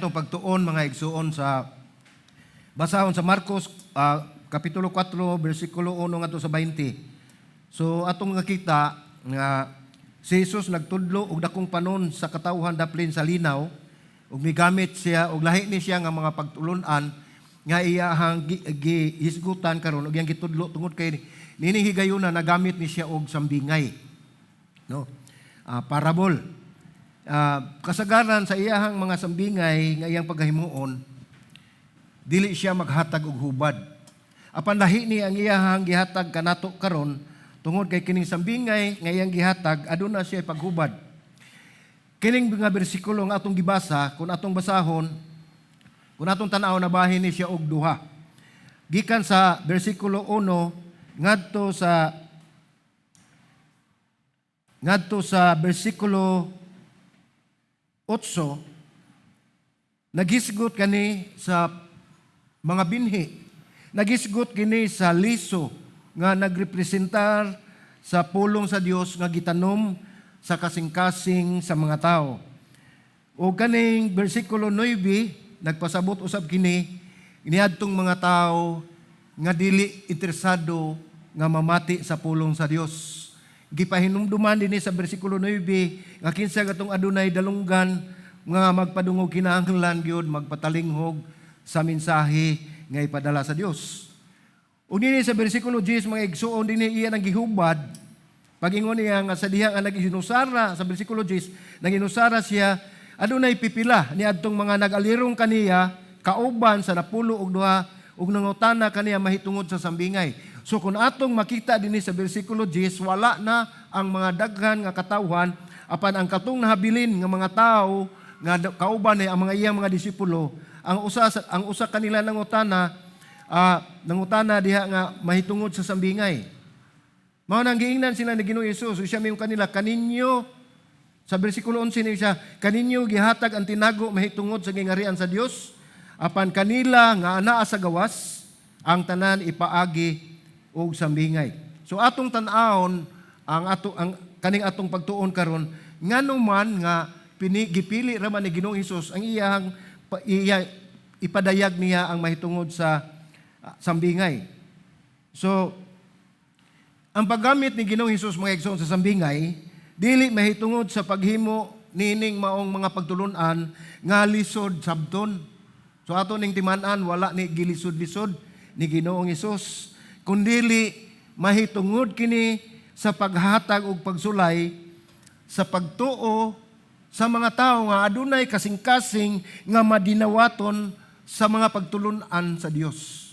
atong pagtuon, mga igsuon, sa basahon sa Marcos kapitulo 4 bersikulo 1 ngadto sa 20. So atong nakita nga si Jesus nagtudlo og dakong panon sa katawhan daplin sa linaw ug migamit siya og lahi ni siya nga mga pagtulon-an nga iyahang gihisgutan karon ug iyang gitudlo tungod kay nining higayuna nagamit ni siya og sambingay, no? Parable. Kasagaran sa iyahang mga sambingay nga iyang paghimuon, dili siya maghatag og hubad. Apan lahi ni ang iyahang gihatag kanato karon tungod kay kining sambingay nga iyang gihatag, aduna siya paghubad. Kining mga bersikulo nga atong gibasa, kung atong basahon, kung atong tan-aw, nabahin ni siya og duha. Gikan sa bersikulo 1 ngadto sa bersikulo 8, naghisgot kani sa mga binhi. Naghisgot kini sa liso nga nagrepresentar sa pulong sa Dios nga gitanom sa kasing-kasing sa mga tao. O kaning bersikulo 9, nagpasabot usab kini niadtong mga tao nga dili interesado nga mamati sa pulong sa Dios. Gipahinumduman dinhi sa bersikulo 9 nga kinsa katong adunay dalunggan nga magpadungog, kinahanglan gyud magpatalinghog sa mensahe nga ipadala sa Dios. Ug dinhi sa bersikulo 10, mga igsuon, dinhi iya nang gihubad. Pagingon niya nga sa diha nga nag-inusara, sa bersikulo 10, nag-inusara siya, adunay pipila niadtong mga nag-alirong kaniya kauban sa 12 ug nangutana kaniya mahitungod sa sambingay. So kung atong makita dinhi sa bersikulo 10, wala na ang mga daghan nga katawhan, apan ang katong nahabilin nga mga tao nga kauban ni ang mga iyang mga disipulo, ang usa kanila nangutana diha nga mahitungod sa sambingay. Mao nang giingnan sila ni Ginoong Hesus, siya miingon kanila, "Kaninyo," sa bersikulo 11 ni siya, "kaninyo gihatag ang tinago mahitungod sa gingarian sa Dios, apan kanila nga anaa sa gawas, ang tanan ipaagi og sambingay." So atong tan-awon ang ato ang kaning atong pagtuon karon, ngano man nga gipili ra man ni Ginoong Hesus ang iyang iya ipadayag niya ang mahitungod sa sambingay. So ang paggamit ni Ginoong Hesus, mga igsoon, sa sambingay, dili mahitungod sa paghimo nining maong mga pagtulunan nga lisod sabton. So ato ning timan-an, wala ni gilisod-lisod ni Ginoong Hesus, kundili mahitungod kini sa paghatag og pagsulay sa pagtuo sa mga tao nga adunay kasing-kasing nga madinawaton sa mga pagtulunan sa Dios.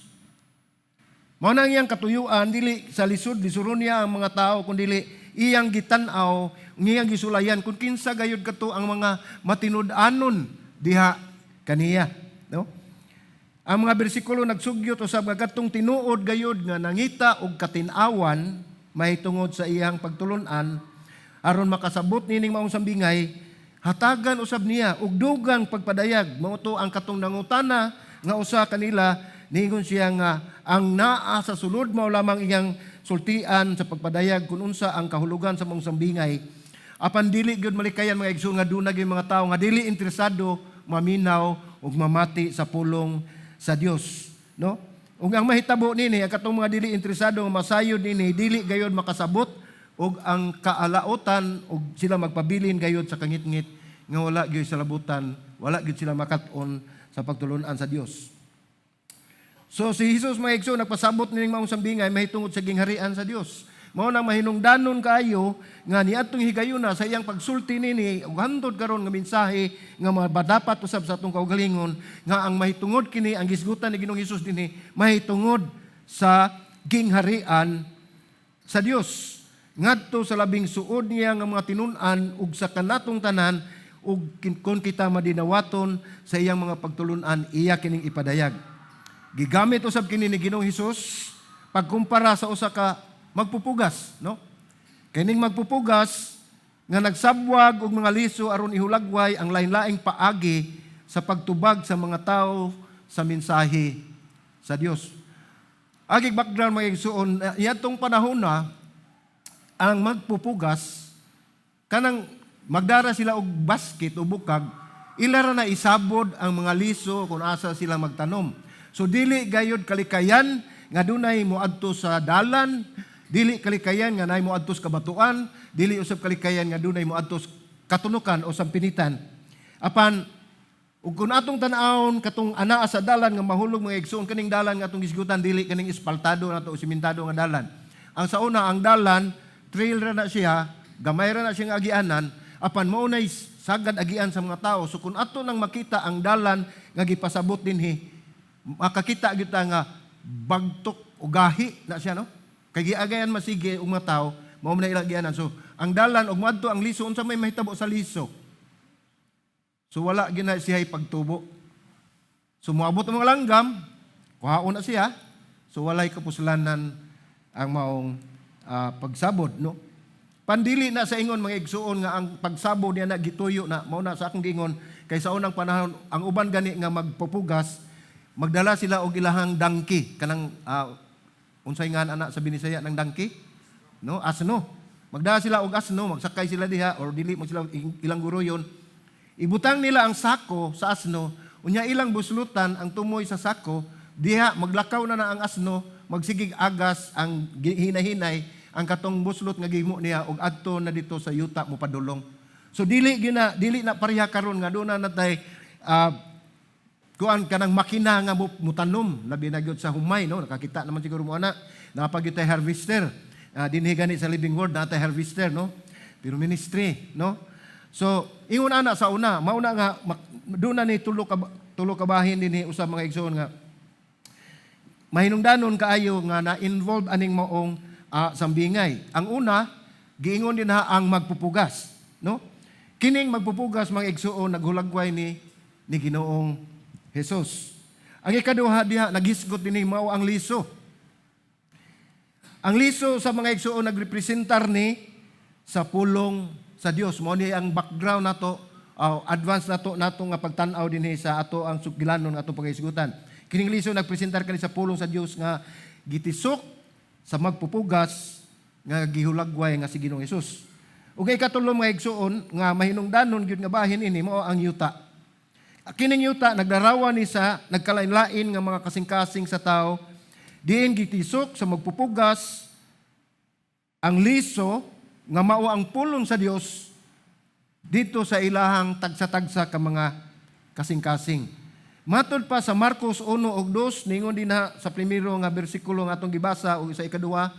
Mao nang iyang katuyuan, dili sa lisod lisuron niya ang mga tao, kundili iyang gitan-aw, iyang gisulayan kung kinsa gayud kato ang mga matinud-anon diha kaniya, no? Ang mga bersikulo nagsugyot usab nga katong tinuod gayud nga nangita og katin-awan mahitungod sa iyang pagtulun-an aron makasabot nining maong sambingay, hatagan usab niya og dugang pagpadayag. Mao to ang katong nangutana nga usa kanila, niingon siya nga ang naa sa sulod mao lamang iyang sultian sa pagpadayag kung unsa ang kahulugan sa maong sambingay. Apan dili gyud malikayan, mga igsoon, nga duna gyud mga tawo nga dili interesado maminaw ug mamati sa pulong sa Dios, no? Ug ang mahitabo nini, ang katong mga dili interesado nga masayod nini, dili gayod makasabot og ang kaalautan ug sila magpabilin gayod sa kangitngit nga wala gyud sa labutan, wala gyud sila makat-on sa pagtulunan sa Dios. So si Jesus, mga igsoon, nagpasabot nining maong sambingay mahitungod sa gingharian sa Dios. Mao nang mahinungdanon kaayo nga niadtong higayuna sa iyang pagsulti nini ug hantod karon nga mensahe nga madapat usab sa atong kaugalingon nga ang mahitungod kini, ang gisgutan ni Ginoong Hesus dinhi, mahitungod sa gingharian sa Dios. Ngadto sa labing suod niya nga mga tinun-an ug sa kanatong tanan ug kung kita madinawaton sa iyang mga pagtulunan, iya kining ipadayag. Gigamit usab kini ni Ginoong Hesus pagkumpara sa usa ka magpupugas, no? Kining magpupugas nga nagsabwag og mga liso aron ihulagway ang lain-laing paagi sa pagtubag sa mga tao sa mensahe sa Dios. Agig background, mga igsuon, iyatong panahon na ang magpupugas, kanang magdara sila og basket o bukag. Ila ra na isabod ang mga liso kung asa sila magtanom. So dili gayod kalikayan nga dunay moadto sa dalan, dili kalikayan nga nay moadto sa kabatuan, dili usab kalikayan nga dunay moadto sa katunukan o sa pinitan. Apan ug kung atong tan-awon katong anaa sa dalan nga mahulog, mga igsoon, kaning dalan nga atong gisgutan, dili kaning espaltado nato o simentado nga dalan. Ang sa una, ang dalan trail ra na siya, gamay ra na siya nga agianan, apan mao nay sagad agian sa mga tao. So kung ato nang makita ang dalan nga gipasabot dinhi, makakita gyud ta nga bagtok o gahi na siya, no? Kay giagayan masige og mga tao, mao man na ilang agianan. So ang dalan og moadto ang liso, unsa may mahitabo sa liso? So wala gina siya pagtubo. So moabot ang mga langgam, kuhaon na siya. So walay kapuslanan ang maong pagsabod, no? Pandili na sa ingon, mga igsuon, nga ang pagsabod niya na gituyo na. Mao na sa akong giingon kay sa unang panahon ang uban gani nga magpupugas, magdala sila og ilahang donkey, kanang unsay ngan ana sa Binisaya ng donkey, no? Asno. Magdala sila og asno, magsakay sila diha or dili mo sila ilang guruyon. Ibutang nila ang sako sa asno, unya ilang buslutan ang tumoy sa sako, diha maglakaw na na ang asno, magsigig agas ang hinahinay ang katong buslot nga gihimo niya og adto na dito sa yuta mo padulong. So dili na pareha karon nga duna natay kuan kanang makina nga mutanom, labi na gyud sa humay, no? Nakakita naman siguro mo ana, napag tay harvester. Dinhi gani sa Living Word natay harvester, no? Pero ministry, no? So ingon ana sa una, mauna nga doon na ni tulo ka bahin dinhi usab, mga igsoon, nga mahinungdanon kaayo nga na-involve aning maong sambingay. Ang una, giingon din ha ang magpupugas, no? Kining magpupugas, mga igsoon, naghulagway ni Ginoong Jesus. Ang ikaduha diha, naghisgot dinhi, mao ang liso. Ang liso sa mga igsoon nagrepresentar ni sa pulong sa Dios. Mao ni ang background nato, advance nato nato nga pagtan-aw dinhi sa ato ang sugilanon nga atong paghisgutan. Kining liso nagpresentar kani sa pulong sa Dios nga gitisok sa magpupugas nga gihulagway nga si Ginoong Hesus. Ug ikatulo, mga igsoon, nga mahinungdanon gyud nga bahin ini, mao ang yuta. Kining yuta naglarawan ni sa nagkalain-lain nga mga kasing-kasing sa tao diin gitisok sa magpupugas ang liso nga mao ang pulong sa Dios dito sa ilahang tagsa-tagsa ka mga kasing-kasing. Matod pa sa Marcos 1 ug 2, ningon dinha sa primero nga bersikulo nga atong gibasa ug sa ikaduha,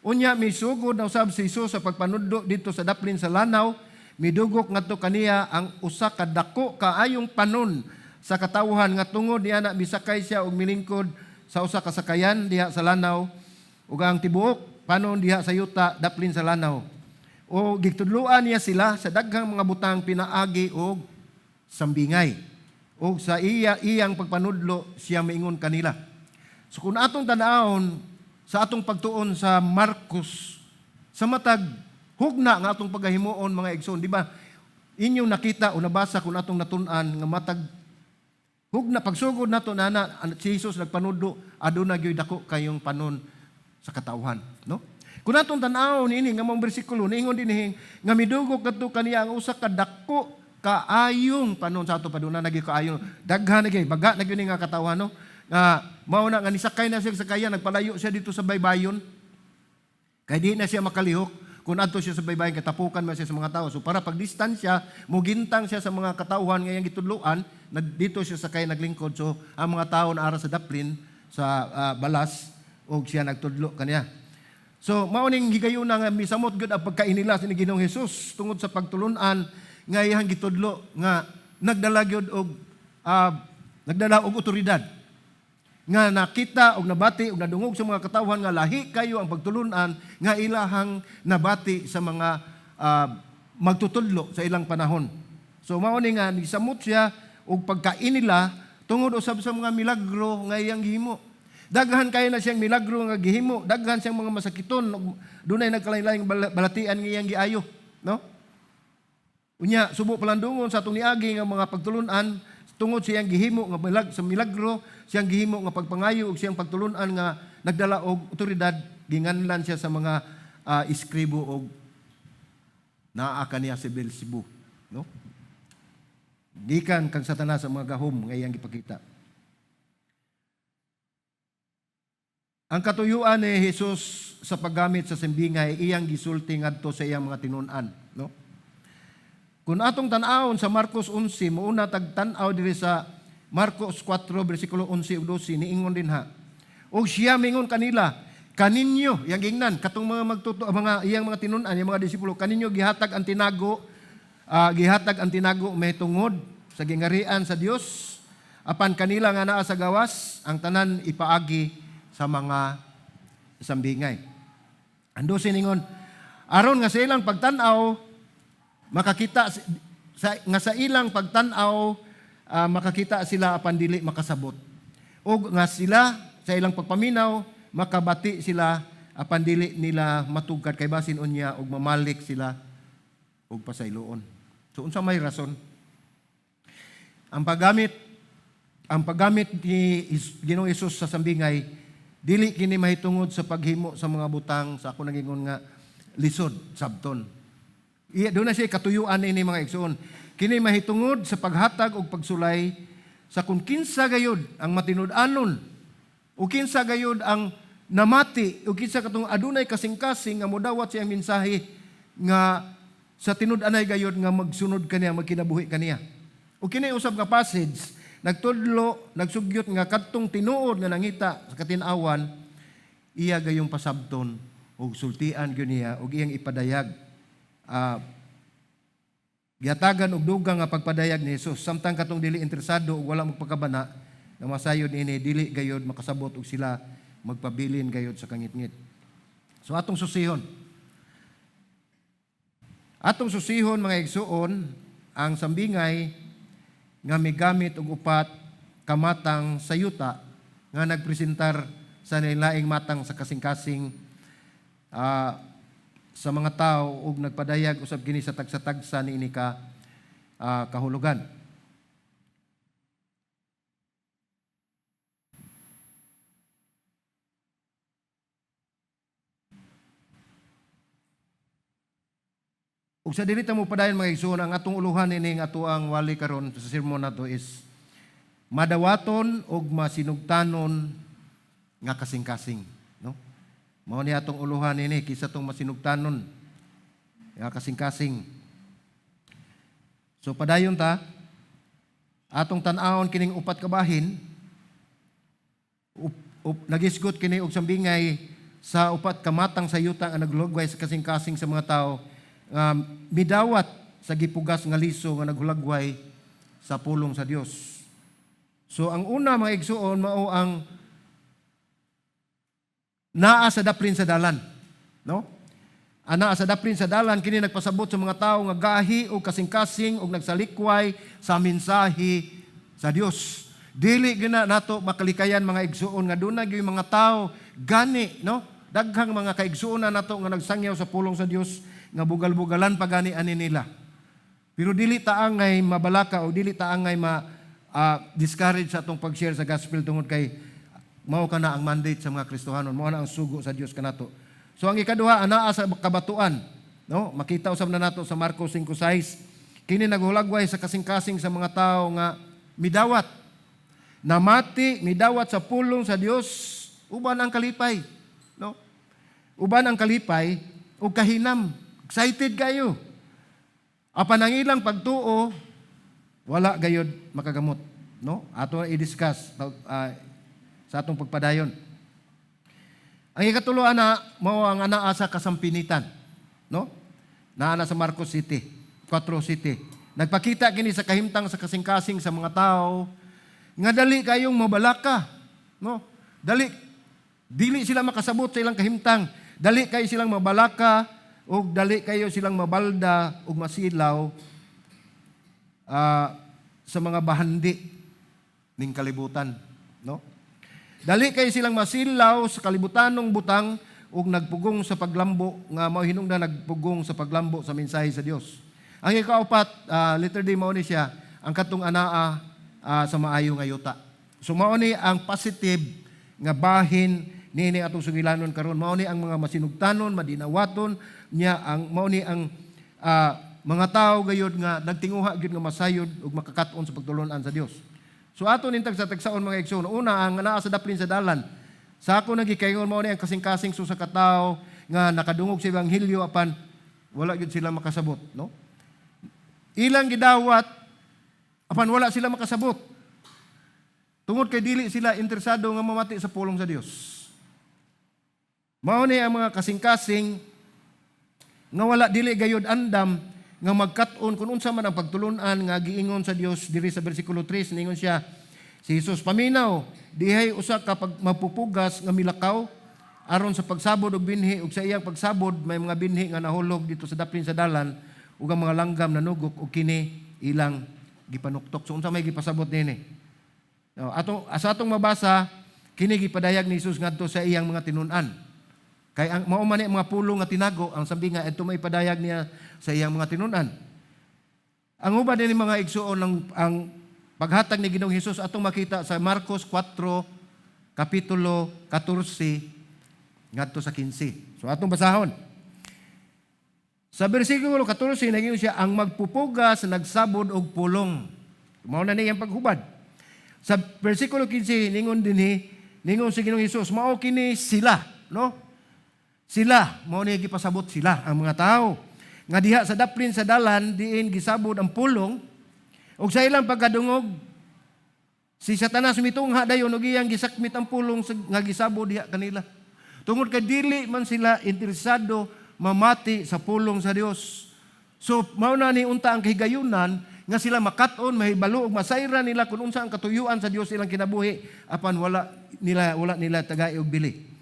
unya misugod na usab si Jesus sa pagpanudlo dito sa daplin sa lanaw, midugok ngadto kaniya ang usa ka dako kaayong panon sa katawhan nga tungod niya na misakay siya og milingkod sa usa ka sakayan diha sa lanaw, ug ang tibuok panon diha sa yuta daplin sa lanaw. O gitudloan niya sila sa daghang mga butang pinaagi og sambingay. O sa iya iyang pagpanudlo siya maingon kanila. So kung atong tan-awon sa atong pagtuon sa Marcos, sa matag hugna nga atong pagahimuon, mga igsoon, di ba? Inyong nakita o nabasa kung atong natun-an nga matag hugna pagsugod nato nana si Jesus nagpanudlo, aduna gyud dako kayong panon sa katawhan, no? Kung atong tan-awon ini nga mga bersikulo, niingon dinhi nga midugok kadto kaniya ang usa ka dako kaayong panon. Sa ato pa duna nagi kaayon, daghan na gyud, baga na gyud ni nga katawhan, no? Nga mao na nga nisakay na siya sa sakayan, nagpalayo siya dito sa baybayon kay di na siya makalihok kung adto siya sa baybayon, katapukan man siya sa mga tao. So para pagdistansya, mugintang siya sa mga katawhan nga iyang gitudloan, dito siya sakay naglingkod. So ang mga tao na ara sa daplin sa balas og siya nagtudlo kaniya. So mao ning higayuna nga misamot gyud ang pagkainila sa ni Ginoong Hesus tungod sa pagtulun-an nga iyang gitudlo nga nagdala og otoridad nga nakita og nabati og nadungog sa mga katawhan nga lahi kayo ang pagtulunan nga ilahang nabati sa mga magtutudlo sa ilang panahon. So mao ni nga nisamot siya og pagkainila tungod usab sa mga milagro nga iyang gihimo. Daghan kayo na siyang milagro nga gihimo, daghan siyang mga masakiton, ug dunay nagkalain-laing balatian nga iyang giayo, no? Unya, subo palandungon sa atong niagi nga mga pagtulunan tungod siyang gihimo nga sa milagro, siyang gihimo nga pagpangayo ug siyang pagtulunan nga nagdala og otoridad, ginganlan siya sa mga iskribo og naa kaniya si Beelzebub, no? Gikan kang Satanas ang mga gahom nga iyang gipakita. Ang katuyuan ni Jesus sa paggamit sa sambingay, iyang gisulti ngadto sa iyang mga tinun-an, no? Kung atong tan-awon sa Marcos 11, muuna tag tan-aw diri sa Marcos 4 bersikulo 11 ug 12, niingon din ha. Og siya mingon kanila, kaninyo, yang gingnan katong mga magtuto, mga iyang mga tinun-an, iyang mga disipulo, kaninyo gihatag ang tinago mahitungod sa gingarian sa Dios, apan kanila nga naa sa gawas, ang tanan ipaagi sa mga sambingay. Ang 12 ningon, aron nga sa ilang pagtan-aw makakita nga sa ilang pagtan-aw makakita sila apan dili makasabot. Og nga sila sa ilang pagpaminaw makabati sila apan dili nila matugkad kay basin unya og mamalik sila og pasayloon. So unsa may rason? Ang paggamit ni Ginoong Hesus sa sambingay, dili kini mahitungod sa paghimo sa mga butang sa ako nagingon nga lisod sabton. Iya doon na siya katuyuan ini, mga igsoon. Kini mahitungod sa paghatag og pagsulay sa kung kinsa gayud ang matinud-anon o kinsa gayud ang namati o kinsa katong adunay kasing-kasing nga modawat siyang mensahe nga sa tinud-anay gayud nga magsunod kaniya, magkinabuhi kaniya. O kini usab nga passage nagtudlo, nagsugyot nga kadtong tinuod nga nangita sa katin-awan, iya gayong pasabton og sultian gyud niya og iyang ipadayag. Gihatagan og dugang nga pagpadayag ni Jesus, samtang katong dili interesado ug wala magpakabana nga masayod niini, dili gayod makasabot og sila magpabilin gayod sa kangitngit. So atong susihon. Atong susihon, mga igsuon, ang sambingay nga migamit og upat kamatang sa yuta nga nagpresentar sa nilaing matang sa kasing-kasing sa mga tao ug nagpadayag usab kini sa tagsa-tagsa niini ka kahulugan. Ug sa dili ta mo padayon, mga igsoon, ang atong uluhan ini nga atoang wali karon sa sermon nato is madawaton ug masinugtanon nga kasing-kasing, no? Mao ni atong uluhan ini, kinsa tong masinugtanon nga kasing-kasing. So padayon ta, atong tan-awon kining upat ka bahin. Nagisgot kini og sambingay sa upat ka matang sa yuta nga naglugway sa kasing-kasing sa mga tao nga midawat sa gipugas nga liso nga naghulagway sa pulong sa Dios. So ang una, mga igsuon, mao ang naa sa daplin sa dalan, no? Anaa sa daplin sa dalan, kini nagpasabot sa mga tao nga gahi o kasing-kasing og nagsalikway sa mensahe sa Dios. Dili gina nato makalikayan, mga igsuon, nga duna gyud mga tao gani, no? Daghang mga kaigsuonan nato nga nagsangyaw sa pulong sa Dios nga bugal-bugalan pa gani ani nila. Pero dili ta angay mabalaka o dili ta angay ma discourage sa atong pag-share sa gospel tungod kay mao kana ang mandate sa mga Kristohanon, mao na ang sugo sa Dios kanato. So ang ikaduha, anaa sa kabatuan, no? Makita usab na nato sa Marcos 5:6. Kini naghulagway sa kasing-kasing sa mga tao nga midawat. Namati, midawat sa pulong sa Dios uban ang kalipay, no? Uban ang kalipay ug kahinam. Excited kayo. Apan ang ilang pagtuo wala gayod makagamot, no? Ato i-discuss sa atong pagpadayon. Ang ikatulo ana mao ang anaa sa kasampinitan, no? Naa na sa Marcos City, 4 City. Nagpakita kini sa kahimtang sa kasing-kasing sa mga tao nga dali kayong mabalaka, no? Dali dili sila makasabot sa ilang kahimtang. Dali kayo silang mabalaka ug dali kayo silang mabalda ug masilaw sa mga bahandi ning kalibutan, no? Dali kayo silang masilaw sa kalibutanong butang ug nagpugong sa paglambo nga mao hinungdan nagpugong sa paglambo sa mensahe sa Dios. Ang ikaapat, letter D, mao ni siya ang katong anaa sa maayo nga yuta. So mao ni ang positive nga bahin niini atong sugilanon karon. Mao ni ang mga masinugtanon, madinawaton niya, ang mao ni ang mga tao gayud nga nagtinguha gyud nga masayod ug makakat-on sa pagtulunan sa Dios. So ato ning tagsa-tagsaon, mga igsoon. Una, ang naa sa daplin sa dalan. Sa ako nagikaingon, mao ni ang kasing-kasing sa katawo nga nakadungog sa ebanghelyo apan wala gyud sila makasabot, no? Ilang gidawat apan wala sila makasabot. Tungod kay dili sila interesado nga mamati sa pulong sa Dios. Mao ni ang mga kasing-kasing nga wala dili gayud andam nga magkat-on kung unsa man ang pagtulunan nga giingon sa Dios diri sa bersikulo 3. Ningon siya si Jesus, "Paminaw, dihay usa ka pag mapupugas nga milakaw aron sa pagsabod og binhi, ug sa iyang pagsabod may mga binhi nga nahulog dito sa daplin sa dalan, ug ang mga langgam nanugok og kini ilang gipanuktok." So unsa may gipasabot nini? No, atong sa atong mabasa, kini gipadayag ni Jesus ngadto sa iyang mga tinun-an. Kay ang mao man ni ang mga pulong nga tinago, ang sambinga adto maipadayag niya sa iyang mga tinun-an. Ang uban din mga igsuon ng ang paghatag ni Ginoong Hesus atong makita sa Marcos 4 kapitulo 14 ngadto sa 15. So atong basahon. Sa bersikulo 14, naging siya ang magpupugas nagsabod og pulong. Mao na niyang paghubad. Sa bersikulo 15, ningon dinhi, ningon si Ginoong Hesus, mao kini sila, no? Sila, mao ni gipasabot sila ang mga tao nga diha sa daplin sa dalan diin gisabod ang pulong, ug sa ilang pagkadungog, si Satanas mitungha dayon ug iyang gisakmit ang pulong nga gisabod diha kanila. Tungod kay dili man sila interesado mamati sa pulong sa Dios. So mao na ni unta ang kahigayunan nga sila makat-on, mahibalo ug masayran nila kung unsa ang katuyuan sa Dios ilang kinabuhi, apan wala nila tagay og bili.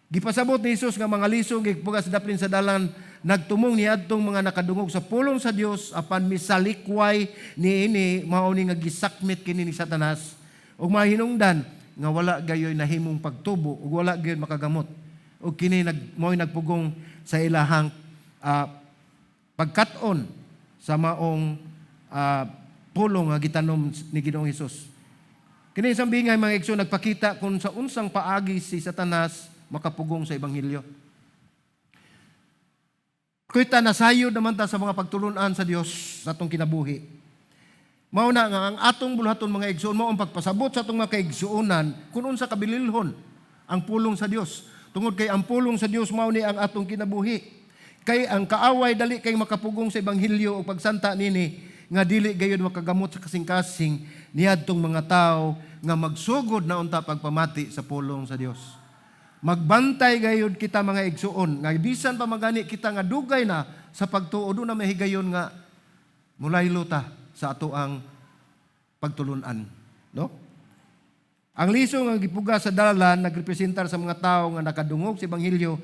Gipasabot ni Jesus nga mga lisong gipugas sa daplin sa dalan nagtumong niadtong mga nakadungog sa pulong sa Dios apan misalikway niini, mao ni nga gisakmit kini ni Satanas ug mahinungdan nga wala gayoy nahimong pagtubo ug wala gayoy makagamot ug kini mao'y nagpugong sa ilahang pagkat-on sa maong pulong nga gitanom ni Ginoong Hesus. Kini isang bingay, mga igsoon, nagpakita kung sa unsang paagi si Satanas makapugong sa ebanghelyo. Kita nasayod naman ta sa mga pagtulunan sa Dios sa atong kinabuhi. Mao na nga ang atong buluhaton, mga igsoon, mao ang pagpasabot sa atong mga kaigsuonan kung unsa kabililhon ang pulong sa Dios. Tungod kay ang pulong sa Dios mao ni ang atong kinabuhi. Kay ang kaaway dali kay makapugong sa ebanghelyo o pagsanta nini nga dili gayud makagamot sa kasing-kasing niadtong mga tao nga magsugod na unta pagpamati sa pulong sa Dios. Magbantay gayud kita, mga igsuon, nga bisan pa magani kita nga dugay na sa pagtuo, duna may higayon nga mulaylo ta sa ato ang pagtulunan, no? Ang liso nga gipugas sa dalan nagrepresentar sa mga tao nga nakadungog sa ebanghelyo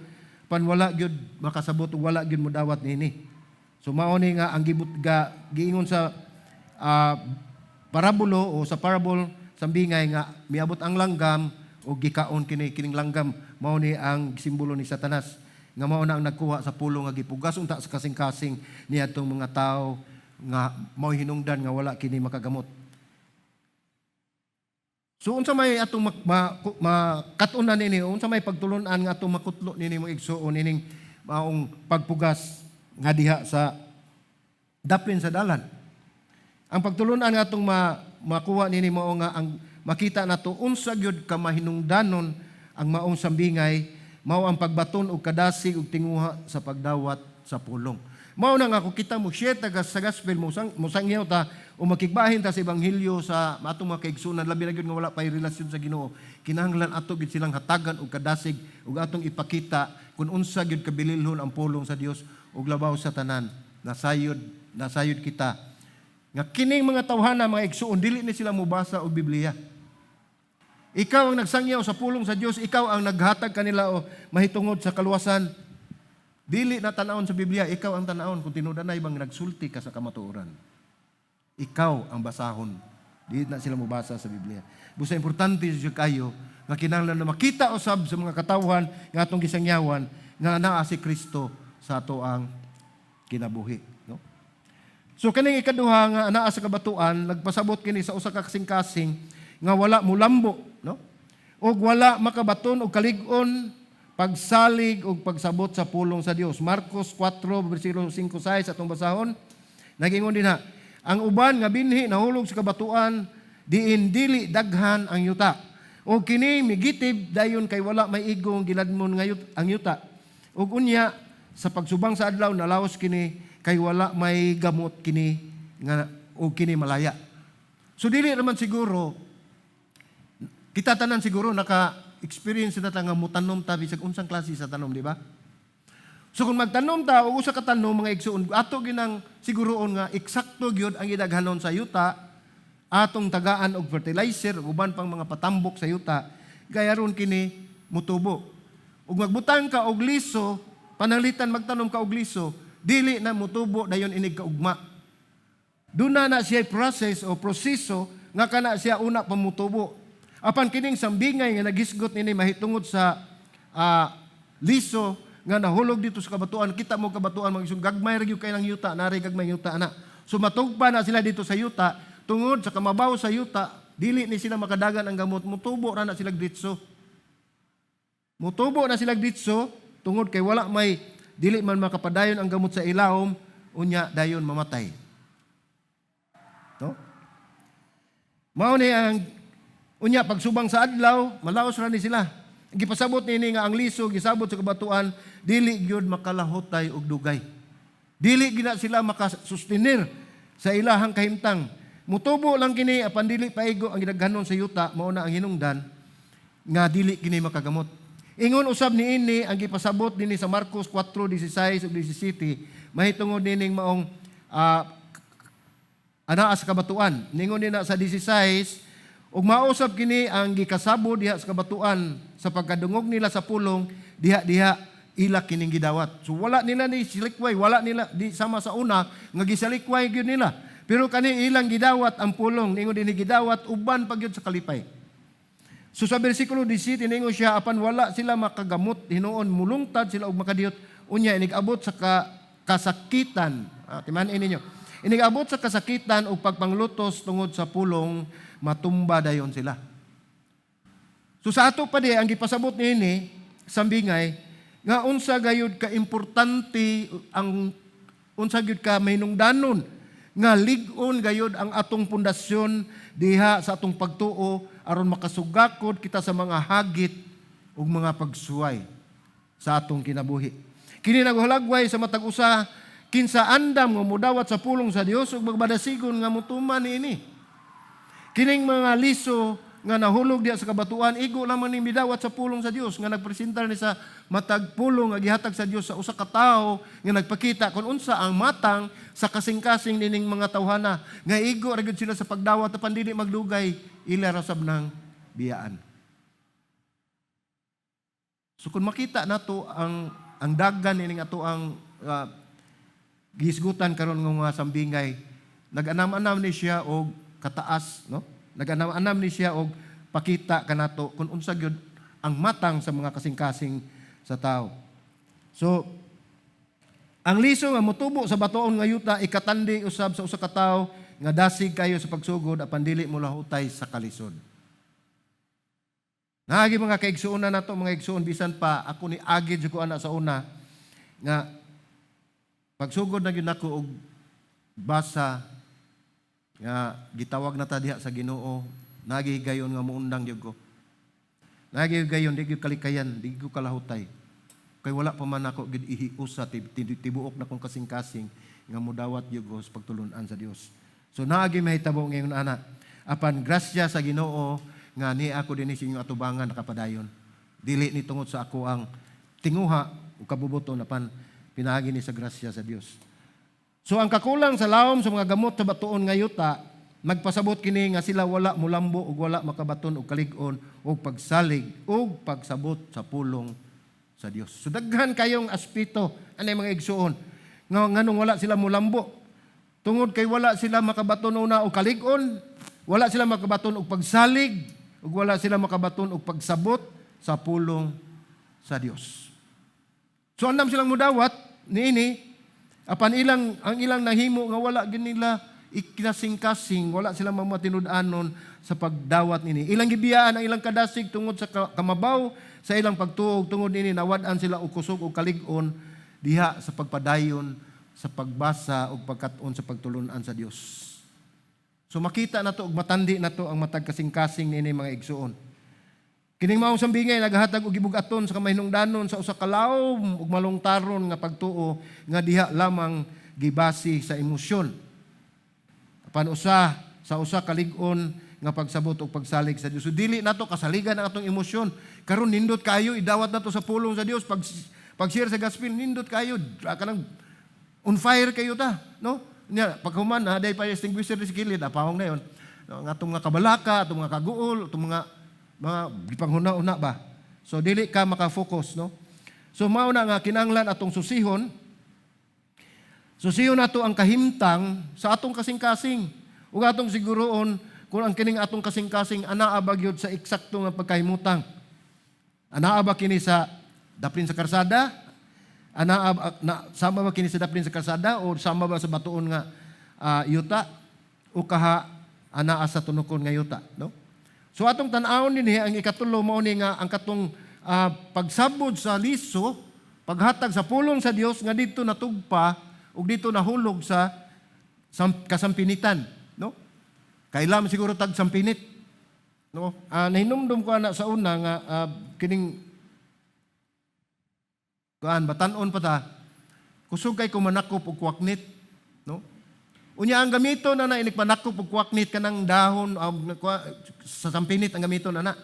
pan wala gyud makasabot ug wala gyud modawat niini. So mao ni nga ang gibut ga giingon sa parabulo o sa parable sa bingay nga miabot ang langgam o gikaon kini. Kining langgam mao ni ang simbolo ni Satanas nga mao na ang nagkuha sa pulong nga gipugas unta sa kasing-kasing niadtong mga tao nga mao hinungdan nga wala kini makagamot. So unsa may atong makat-unan nini, unsa may pagtulunan nga atong makutlo nini, mga igsuon, nining maong pagpugas nga diha sa daplin sa dalan? Ang pagtulunan nga atong makuha nini mao nga ang makita nato unsa gyud ka mahinungdanon ang maong sambingay, mao ang pagbaton og kadasig og tinguha sa pagdawat sa pulong. Mao na nga kung kita mo share ta sa gospel, mo sang mosangyaw ta o makigbahin ta sa ebanghelyo sa atong mga kaigsuonan, labi na gyud nga wala pay relasyon sa Ginoo, kinahanglan ato gyud silang hatagan og kadasig ug atong ipakita kung unsa gyud kabililhon ang pulong sa Dios, ug labaw sa tanan, nasayod nasayod kita nga kining mga tawhana, mga igsuon, dili ni sila mobasa og Biblia. Ikaw ang nagsangyaw sa pulong sa Dios, ikaw ang naghatag kanila o mahitungod sa kaluwasan. Dili na tanawon sa Biblia, ikaw ang tanawon kung tinud-anay bang nagsulti ka sa kamatuoran. Ikaw ang basahon. Di na sila mobasa sa Biblia. Busa importante siya kayo nga kinahanglan na makita usab sa mga katawhan nga atong gisangyawan nga naa si Kristo sa ato ang kinabuhi, no? So kaning ikaduha nga anaa sa kabatuan, nagpasabot kini sa usa ka kasing-kasing nga wala mulambo, no? Og wala makabaton og kalig-on pagsalig og pagsabot sa pulong sa Dios. Marcos 4 bersikulo 5 6 atong basahon. Nagingon dinha, ang uban nga binhi nahulog sa kabatuan diin dili daghan ang yuta. O kini migitib dayon kay wala may igong giladmon nga ang yuta. Ug unya sa pagsubang sa adlaw nalaos kini kay wala may gamot kini nga o kini malaya. So dili naman siguro kita tanan siguro naka-experience na ta nga mutanom ta bisag unsang klase sa tanom, di ba? So kung magtanom ta og usa ka tanom, mga igsuon, ato ginang siguroon nga eksakto gyud ang gidaghanon sa yuta, atong tagaan og fertilizer ug uban pang mga patambok sa yuta, gayaron kini mutubo. Ug magbutang ka og liso, pananglitan magtanom ka og liso, dili na mutubo dayon inig kaugma. Duna na siya process o proseso nga kana siya una pamutubo. Apan kining sambingay nga naghisgot nini mahitungod sa liso nga nahulog dito sa kabatuan, kita mo kabatuan, mga igsoon, gagmay ra gyud kay ng yuta, nari gagmay yuta ana. So matugpa na sila dito sa yuta, tungod sa kamabaw sa yuta, dili ni sila makadagan ang gamot, mutubo ra na sila ditso. Mutubo na sila ditso tungod kay wala may dili man makapadayon ang gamot sa ilawom, unya dayon mamatay. No? Mao ni ang unya pagsubang sa adlaw, malaos ra ni sila. Gipasabot nini nga ang liso gisabot sa kabatuan, dili gyud makalahutay og dugay. Dili gina sila makasustenir sa ilahang kahimtang. Mutubo lang kini apan dili paigo ang gidaghanon sa yuta, mao na ang hinungdan nga dili kini makagamot. Ingon usab niini ang gipasabot dinhi sa Marcos 4:16 ug 17 mahitungod nining maong anaa sa kabatuan. Ningon nina sa 16, ug mausab kini ang gikasabo diha sa kabatuan sa pagkadungog nila sa pulong, diha-diha ila kining gidawat. So wala nila ni silikway, wala nila di sama sa una nga gisalikway gyud nila. Pero kani ilang gidawat ang pulong, ningon dinhi gidawat uban pa gyud sa kalipay. So sa bersikulo 17 ningon siya, apan wala sila makagamot hinuon mulungtad sila og makadiyot, unya inig-abot sa kasakitan. Timan-i ninyo. Inig-abot sa kasakitan ug pagpanglutos tungod sa pulong, matumba dayon sila. So sa ato pa di ang gipasabot niini sambingay nga unsa gayud ka importante ang unsa gyud ka mahinungdanon nga lig-on gayud ang atong pundasyon diha sa atong pagtuo aron makasugakod kita sa mga hagit ug mga pagsuway sa atong kinabuhi. Kini naghalagway sa matag usa kinsa andam nga mudawat sa pulong sa Dios ug magmadasigon nga mutuman niini. Kining mga liso nga nahulog diha sa kabatuan, igo lamang ni midawat sa pulong sa Dios nga nagpresentar ni sa matag pulong nga gihatag sa Dios sa usa ka tawo nga nagpakita kung unsa ang matang sa kasing-kasing nining mga tawhana nga igo ra gyud sila sa pagdawat apan dili magdugay ila ra sab nang biyaan. So kung makita nato ang dagan nining ato ang gihisgutan karon nga mga sambingay, nag-anam-anam ni siya og kataas, no? Nag-anam-anam ni siya og pakita kanato kung unsa gyud ang matang sa mga kasing-kasing sa tao. So ang liso nga motubo sa batuon nga yuta ikatandi usab sa usa ka tawo nga dasig kayo sa pagsugod apan dili mo lahutay sa kalisod. Naagi mga kaigsuonan nato, mga igsuon, bisan pa ako ni agi jud ko ana sa una nga pagsugod na gyud nako og basa nga gitawag na ta diha sa Ginoo, nagi higayon nga muundang gyud ko. Nagi higayon di gyud kalikayan, di gyud kalahutay. Kay wala pa man ako gyud ihiusa tibuok na kong kasing-kasing nga mudawat gyud ko sa pagtulun-an sa Dios. So naagi mahitabo ngayon ana. Apan grasya sa Ginoo nga ni ako dinhi sa inyong atubangan nakapadayon. Dili ni tungod sa ako ang tinguha o kabubuton apan pinaagi ni sa grasya sa Dios. So ang kakulang sa lawom sa mga gamot sa batuon nga yuta magpasabot kini nga sila wala mulambo ug wala makabaton og kalig-on og pagsalig ug pagsabot sa pulong sa Dios. So daghan kayong aspeto anay, mga igsuon, nga nganong wala sila mulambo tungod kay wala sila makabaton una og kalig-on, wala sila makabaton og pagsalig ug wala sila makabaton og pagsabot sa pulong sa Dios. So andam silang mudawat niini apan ilang ang ilang nahimo nga wala gyud nila ikinasing-kasing, wala sila mamatinud-anon sa pagdawat nini. Ilang gibiyaan ang ilang kadasig tungod sa kamabaw sa ilang pagtuo, tungod nini nawad-an sila og kusog og kalig-on diha sa pagpadayon sa pagbasa ug pagkat-on sa pagtulunan sa Dios. So makita nato ug matandi nato ang matag kasing-kasing niini, mga igsuon. Kining maong sambingay naghatag og gibug-aton sa kamahinungdanon sa usa ka lawom ug malungtaron nga pagtuo nga diha lamang gibasi sa emosyon, apan usa sa usa ka lig-on nga pagsabot ug pagsalig sa Dios. So dili nato kasaligan ang atong emosyon. Karon nindot kayo idawat nato sa pulong sa Dios, pag share sa gospel, nindot kayo, kanang on fire kayo ta, no? Nya paghuman na day pa extinguisher sa kilid, apahong na yon. No, ang atong mga kabalaka, atong mga kaguol, atong mga gipanghuna-una ba. So dili ka maka-focus, no? So mao na nga kinahanglan atong susihon. Susihon nato ang kahimtang sa atong kasing-kasing. Ug atong siguroon kung ang kining atong kasing-kasing anaa ba gyud sa eksakto nga pagkahimutang. Anaa ba kini sa daplin sa karsada? Anaa ba, na, sama ba kini sa daplin sa karsada o sama ba sa batuon nga yuta o kaha anaa sa tunukon nga yuta, no? So atong tan-awon dinhi, ang ikatulo mao ni nga ang katong pagsabod sa liso, paghatag sa pulong sa Dios nga didto natugpa ug didto nahulog sa kasampinitan, no? Kailan siguro tag sampinit, no? Nahinumdum ko ana sa una nga kining kuan, batan-on pa ta, kusog kay ko manakop og kwaknit, no? Unya ang gamito na na inig manakop og kwaknit, kanang dahon sa sampinit ang gamito na na.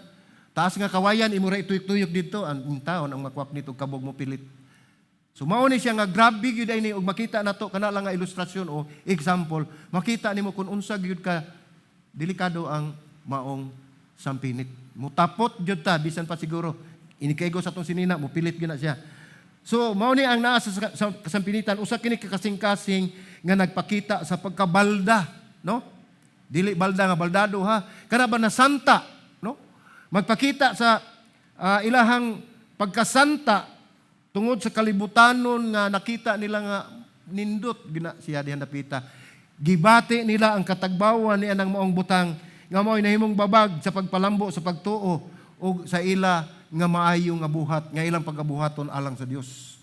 Taas nga kawayan, imo ra ituyok-tuyok didto ang taon ang makwaknit og kabog mo pilit. So mao ni siya nga grabe gyud ay ni, og makita nato kana lang nga ilustrasyon o example, makita nimo kung unsa gyud ka delikado ang maong sampinit. Mutapot gyud ta bisan pa siguro inikaigo sa atong sinina, mupilit gyud na siya. So mao ni ang naa sa kasampinitan, usa kini ka kasing-kasing nga nagpakita sa pagkabalda, no? Dili balda nga baldado ha. Kana ba nasanta, no? Magpakita sa ilahang pagkasanta tungod sa kalibutanon nga nakita nila nga nindot gina siya dihan dapita. Gibati nila ang katagbawan ni anang maong butang nga mao'y nahimong babag sa pagpalambo sa pagtuo ug sa ila nga maayo nga buhat nga ilang pagabuhaton alang sa Dios.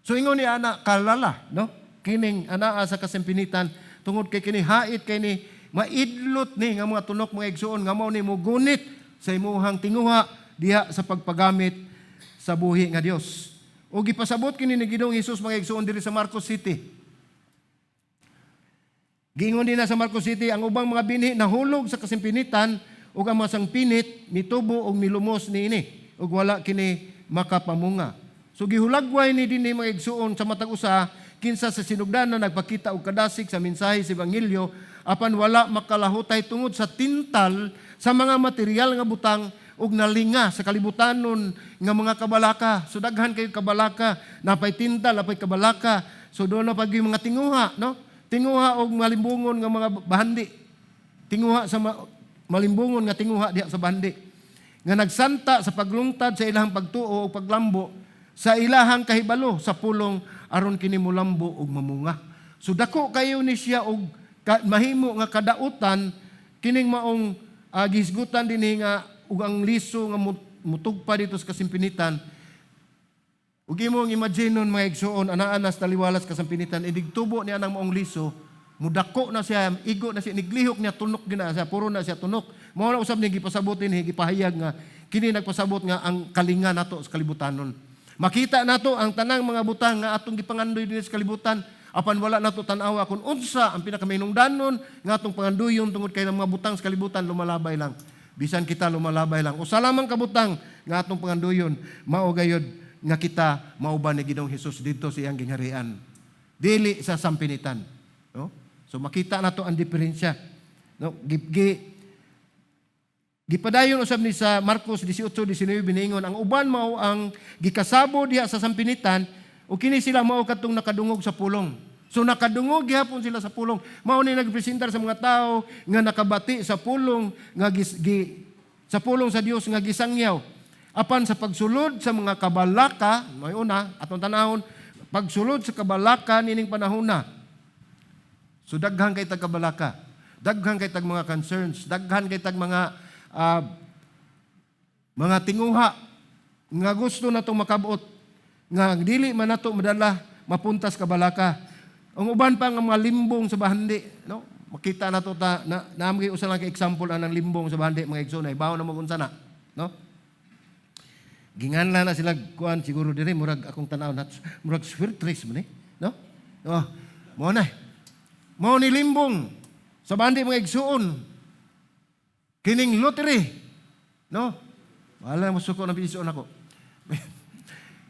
So ingon ni ana kalala, no? Kining anaa sa kasampinitan tungod kay kini hait kay ni maidlot ni nga mga tunok, mga igsuon, nga mao ni mugunit sa imuhang tinguha diha sa pagpagamit sa buhi nga Dios. O gipasabot kini ni Ginoong Hesus, mga igsuon, diri sa Marcos City. Giingon din na sa Marcos City, ang ubang mga binhi nahulog sa kasimpinitan ug ang mga sangpinit mitubo ug milumos niini ug wala kini makapamunga. So gihulagway ni dinhi, mga igsuon, sa matag usa kinsa sa sinugdanan nagpakita og kadasig sa mensahe sa ebanghelyo apan wala makalahutay tungod sa tintal sa mga material nga butang ug nalinga sa kalibutanon nga mga kabalaka. So daghan kayo kabalaka, napay tintal, napay kabalaka. So doon na pag yung mga tinguha, no? Tinguha og malimbungon nga mga bahandi. Tinguha sa malimbungon nga tinguha diha sa bahandi. Nga nagsanta sa paglungtad sa ilahang pagtuo o paglambo sa ilahang kahibalo sa pulong aron kini mulambo og mamunga. So dako kayo ni siya og mahimo nga kadautan kining maong gihisgutan dinhi nga ug ang liso nga mutugpa dito sa kasimpinitan. Ug imong imagine nun, mga igsuon, anaa na sa taliwalas kasampinitan, inig tubo niya ng maong liso, mudako na siya, igo na siya, niglihok niya, tunok gina siya, puro na siya tunok. Mao na usab ni gipasabot ni gipahayag nga kini nagpasabot nga ang kalinga nato sa kalibutanon. Makita nato ang tanang mga butang nga atong gipangandoy dinhi sa kalibutan, apan wala nato tan-awa kung unsa ang pinakaminungdanon nga atong pangandoyon tungod kay ang mga butang sa kalibutan lumalabay lang. Bisan kita lumalabay lang. Usa lamang ka butang nga atong pangandoyon, mao gayod nga kita mauban ni Ginoong Hesus didto sa iyang gingharian. Dili sa sampinitan. No? So makita nato ang diferensya. No? Gipadayon usab ni sa Marcos 18:19, niingon ang uban mao ang gikasabo diha sa sampinitan ug kini sila mao kadtong nakadungog sa pulong. So nakadungog gihapon sila sa pulong. Mao ni nagpresentar sa mga tao nga nakabati sa pulong nga sa pulong sa Dios nga gisangyaw. Apan sa pagsulod sa mga kabalaka, may una atong tanahon, pagsulod sa kabalaka nining panahona. So daghan kay tag kabalaka. Daghan kay tag mga concerns, daghan kay tag mga tinguha nga gusto natong makabot nga dili man nato madala mapuntas kabalaka. Ang uban pa nga mga limbong sa bahandi, no? Makita na to ta na naam usa lang ka example anang limbong sa bahandi, mga igsoon, ay bawo na mo unsa na, no? Ginganlan na sila kuan siguro diri, murag akong tan-aw na murag swertres man eh, no? Oh, mao na. Mao ni limbong sa bahandi, mga igsuon. Kining lottery, no? Wala mo suko ng igsuon ako.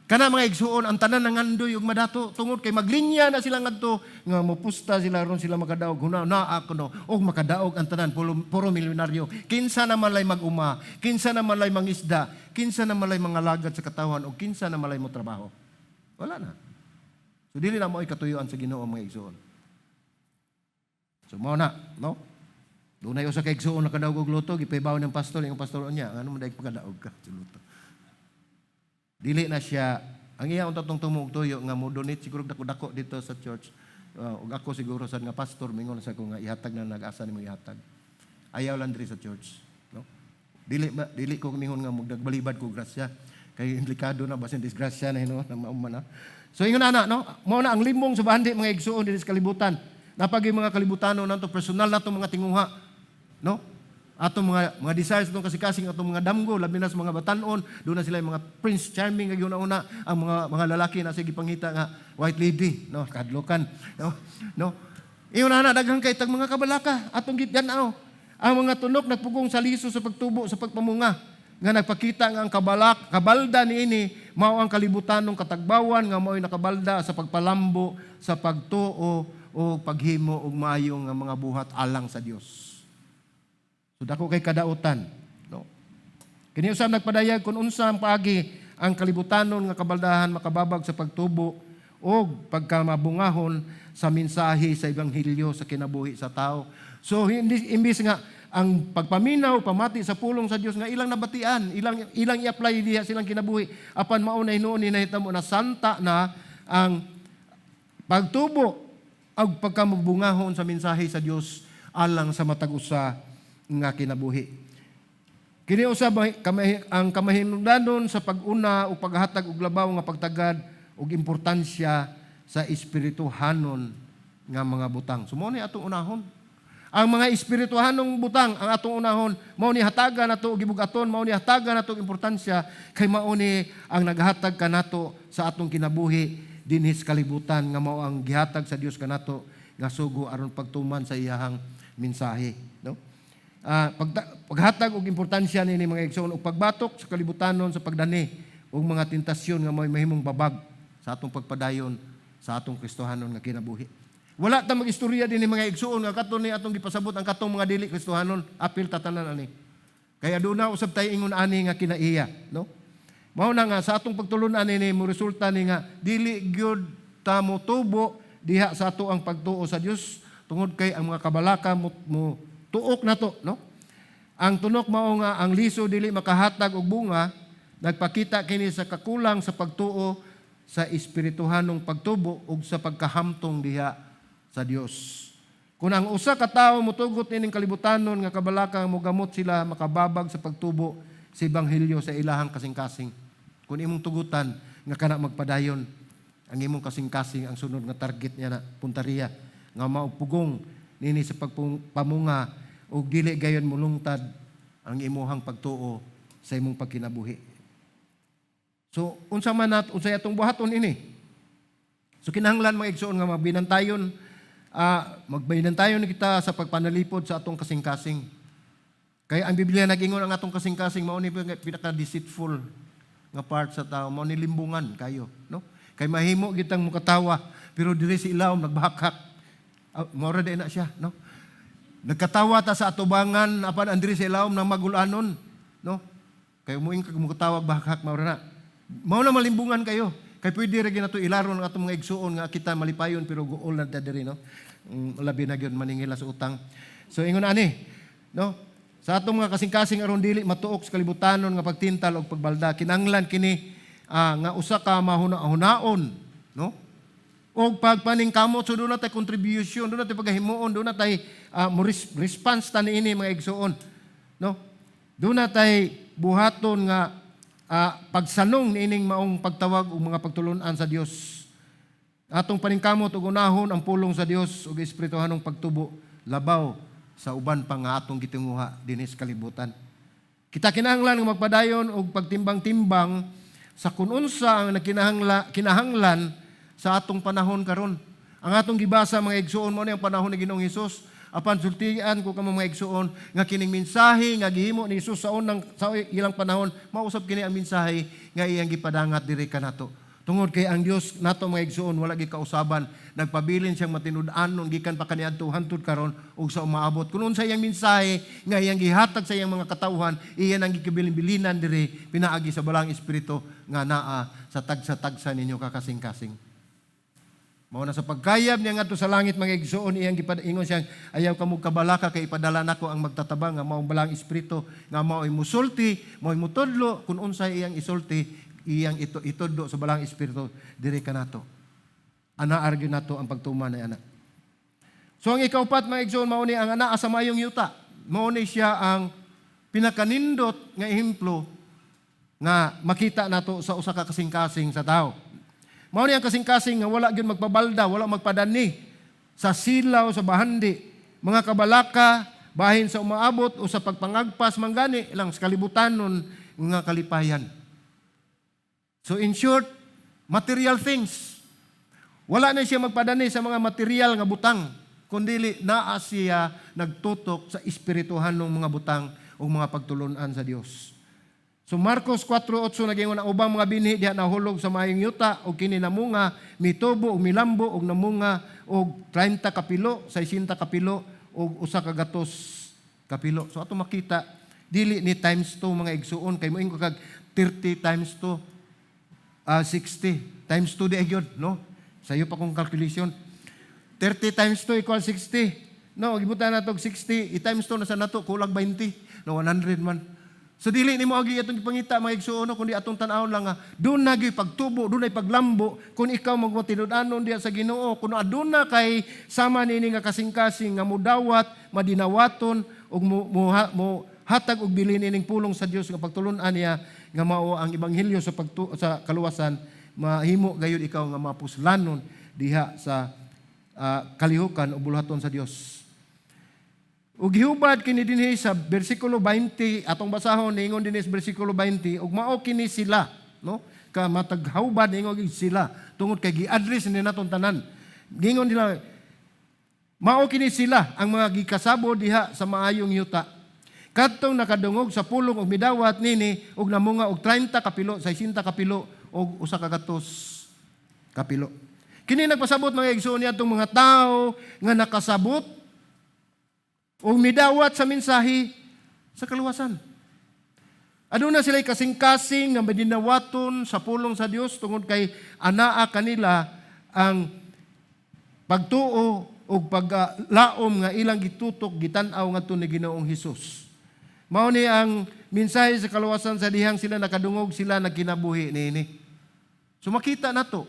Kana, mga igsuon, ang tanan nangandoy og madato tungod kay maglinya na sila ngadto nga mopusta sila ron sila makadaog. Huna na ako, no, og makadaog ang tanan, puro, puro milyonaryo. Kinsa na malay mag-uma, kinsa na malay mangisda, kinsa na malay mangalagad sa katawhan, o kinsa na malay mo trabaho? Wala na. So dili na mo katuyuan sa Ginoo, mga igsuon. So mao na, no? Dunay usa ka igsuon nakadaog og lotto, gipahibaw ng pastor, yung pastor niya, "Ano mo dahil pagkadaog ka sa lotto?" Dili na siya ang iya unta tong tumuog tuyo nga mo donate siguro dako-dako dito sa church. Ug ako siguro sad nga pastor, mingon sa ko nga ihatag na nag-asa nimo ihatag. Ayaw lang diri sa church, no? Dili ba, dili ko mingon nga magbalibad ko grasya kay implikado na, basin disgrasya na hino na mauma na. So ingon ana, no? Mao na ang limbong sa bahandi, mga igsuon, diri sa kalibutan. Napagi mga kalibutano nato, personal nato mga tinguha, no? Atong mga desires, atong kasing-kasing, atong mga damgo, labi na sa mga batanon, doon na sila yung mga prince charming nga una-una, ang mga lalaki na sige pangita nga white lady, no, kadlokan, no, no. Ingon na, daghan kay tag mga kabalaka atong gityan-aw. Ang mga tunok nagpugong sa liso sa pagtubo, sa pagpamunga, nga nagpakita nga ang kabalak kabalda niini mao ang kalibutanong katagbawan nga mao'y nakabalda sa pagpalambo sa pagtuo o paghimo og maayo nga mga buhat alang sa Dios. So dako kay kadautan, no? Kini usab nagpadayag kung unsa ang paagi ang kalibutanon nga kabaldahan makababag sa pagtubo o pagkamabungahon sa mensahe sa ebanghelyo sa kinabuhi sa tao. So hindi, imbis nga ang pagpaminaw, pamati sa pulong sa Dios nga ilang nabatian, ilang ilang i-apply diha silang kinabuhi, apan mao na hinuon ni nahitamo na santa na ang pagtubo ug pagkamabungahon sa mensahe sa Dios alang sa matag usa nga kinabuhi. Kini usab ang kamahinungdanon sa pag-una o paghatag og labaw nga pagtagad og importansya sa espirituhanon nga mga butang. So mao ni atong unahon. Ang mga espirituhanong butang ang atong unahon, mao ni hatagan nato og gibugaton, mao ni hatagan nato og importansya kay mao ni ang naghatag kanato sa atong kinabuhi dinhi sa kalibutan nga mao ang gihatag sa Dios kanato nga sugo aron pagtuman sa iyahang mensahe, no? Paghatag og importansya nini, mga igsoon, og pagbatok sa kalibutanon sa pagdani og mga tentasyon nga may mahimong babag sa atong pagpadayon sa atong Kristohanon nga kinabuhi. Wala ta mag-istorya dinhi, mga igsoon, nga kato ni atong gipasabot ang katong mga dili Kristohanon, apil ta tanan ani. Kaya aduna usab tay ingon ani nga kinaiya, no? Mao na nga sa atong pagtulun-an ni mo resulta ni nga dili gyud ta mo tubo diha sa ato ang pagtuo sa Dios tungod kay ang mga kabalaka mo tuok nato, no? Ang tunok mao nga ang liso dili makahatag og bunga, nagpakita kini sa kakulang sa pagtuo sa espirituhanong pagtubo ug sa pagkahamtong diha sa Dios. Kung ang usa ka tawo motugot nining kalibutanon nga kabalaka, mogamot sila makababag sa pagtubo sa ebanghelyo sa ilahang kasing-kasing. Kung imong tugutan nga kana magpadayon, ang imong kasing-kasing ang sunod nga target niya na puntariya nga maupugong nini sa pagpamunga ug dili gayon mulungtad ang imuhang pagtuo sa imong pagkinabuhi. So unsa man nat unsay atong buhaton ini? So kinahanglan, mga igsoon, nga magbinantayon kita sa pagpanalipod sa atong kasing-kasing. Kaya ang Biblia nag-ingon ang atong kasing-kasing mao ni pinaka deceitful nga part sa tao, mao ni limbungan kayo, no? Kay mahimo gitang mukatawa, pero diri sa ilawom nagbakak. Mao ra na siya, no? Nagkatawa ta sa atubangan apan ang diri sa ilawom nang magulanon, no? Kay muing kag mukatawag bakak, mao ra na. Mao na malimbungan kayo. Kay pwede ra gyud nato ilaron ang atong mga igsuon nga kita malipayon pero guol na ta diri, no? Labi na gyud maningila sa utang. So ingon ani, no? Sa atong mga kasing-kasing aron dili matuok sa kalibutanon nga pagtintal og pagbalda, kinanglan kini nga usa ka mahuna-hunaon, no? Og pagpaningkamot, so doon na tay contribution, doon na tay paghimuon, doon na tay mo response ta niini, mga igsuon, no? Doon na tay buhaton nga pagsanong niining maong pagtawag ug mga pagtulunan sa Dios. Atong paningkamot ug unahon ang pulong sa Dios ug espirituhanong pagtubo labaw sa uban pa nga atong gitinguha dinhi sa kalibutan. Kita kinahanglan nga magpadayon og pagtimbang-timbang sa kun unsa ang kinahanglan sa atong panahon karon. Ang atong gibasa, mga igsuon, mao ni ang panahon ni Ginoong Hesus. Apan sultian ko kamo, mga igsuon, nga kining mensahe nga gihimo ni Hesus sa ilang panahon, mausab kini ang mensahe nga iyang gipadangat diri kanato. Tungod kay ang Dios nato, mga igsuon, wala gyud kausaban, nagpabilin siyang matinud-anon gikan pa kaniadto hangtod karon ug sa umaabot. Kun unsa iyang mensahe nga iyang gihatag sa iyang mga katawhan, iyan ang gikibilin-bilinan diri pinaagi sa Balaang Espiritu nga naa sa tagsa-tagsa ninyo kakasing-kasing. Mao na sa pagkayab niya ngadto sa langit, mga igsuon, iyang gipaingon siyang, "Ayaw kamo kabalaka kay ipadala nako ang magtatabang nga maong Balaang Espiritu nga mao'y musulti, mao'y mutudlo kun unsay iyang isulti, iyang ito itudlo sa Balaang Espiritu diri kanato." Ana argue nato ang pagtuman ni ana. So ang ikaupat, mga igsoon, mao ni ang anaa sa mayong yuta. Mao ni siya ang pinakanindot nga ehemplo nga makita nato sa usa ka kasing-kasing sa tao. Mao ni ang kasing-kasing nga wala gyud magpabalda, wala magpadani sa silaw sa bahandi, mga kabalaka, bahin sa umaabot o sa pagpangagpas manggani lang sa kalibutanon nga kalipayan. So in short, material things. Wala na siya magpadani sa mga material nga butang, kundili naa siya nagtutok sa espirituhanong mga butang o mga pagtulunan sa Dios. So Marcos 4:8, nagingon ang ubang mga binhi diha nahulog sa maayong yuta ug kini namunga, mitubo ug milambo ug namunga og 30 kapilo, 60 kapilo ug 100 kapilo. So ato makita, dili ni times 2, mga igsuon, kay moingon kag 30 times 2, 60 times 2 di gyud, no? Sayo pa kong calculation. 30 times 2 equals 60. No, gibutan nato og 60, i times 2 na sa nato kulag 20, no, 100 man. So dili nimo agi atong gipangita, mga igsuon, no, kundi atong tan-awon lang nga duna gyud pagtubo, dunay paglambo kung ikaw magmatinud-anon diha sa Ginoo, kung aduna kay sama nini nga kasing-kasing nga mudawat, madinawaton ug mo hatag og bilin ining pulong sa Dios nga pagtulun-an niya nga mao ang ebanghelyo sa kaluwasan, mahimo gayud ikaw nga mapuslanon diha sa kalihukan o buluhaton sa Dios. Ug gihubad kini dinhi sa bersikulo 20, atong basahon. Ningon dinhi sa bersikulo 20, ug mao kini sila, no, ka matag hubad ningon sila tungod kay gi-address ni natong tanan. Gingon nila, mao kini sila ang mga gikasabo diha sa maayong yuta. Kadtong nakadungog sa pulong ug midawat nini ug namunga og 30 kapilo, 60 kapilo ug 100 kapilo. Kini nagpasabot, mga igsoon, niadtong mga tao nga nakasabot ug midawat sa mensahe sa kaluwasan. Aduna sila kasing-kasing nga madinawaton sa pulong sa Dios tungod kay anaa kanila ang pagtuo ug paglaom nga ilang gitutok, gitan-aw ngadto ni Ginoong Hesus. Mao ni ang mensahe sa kaluwasan sa dihang sila nakadungog, sila nagkinabuhi niini. So makita nato.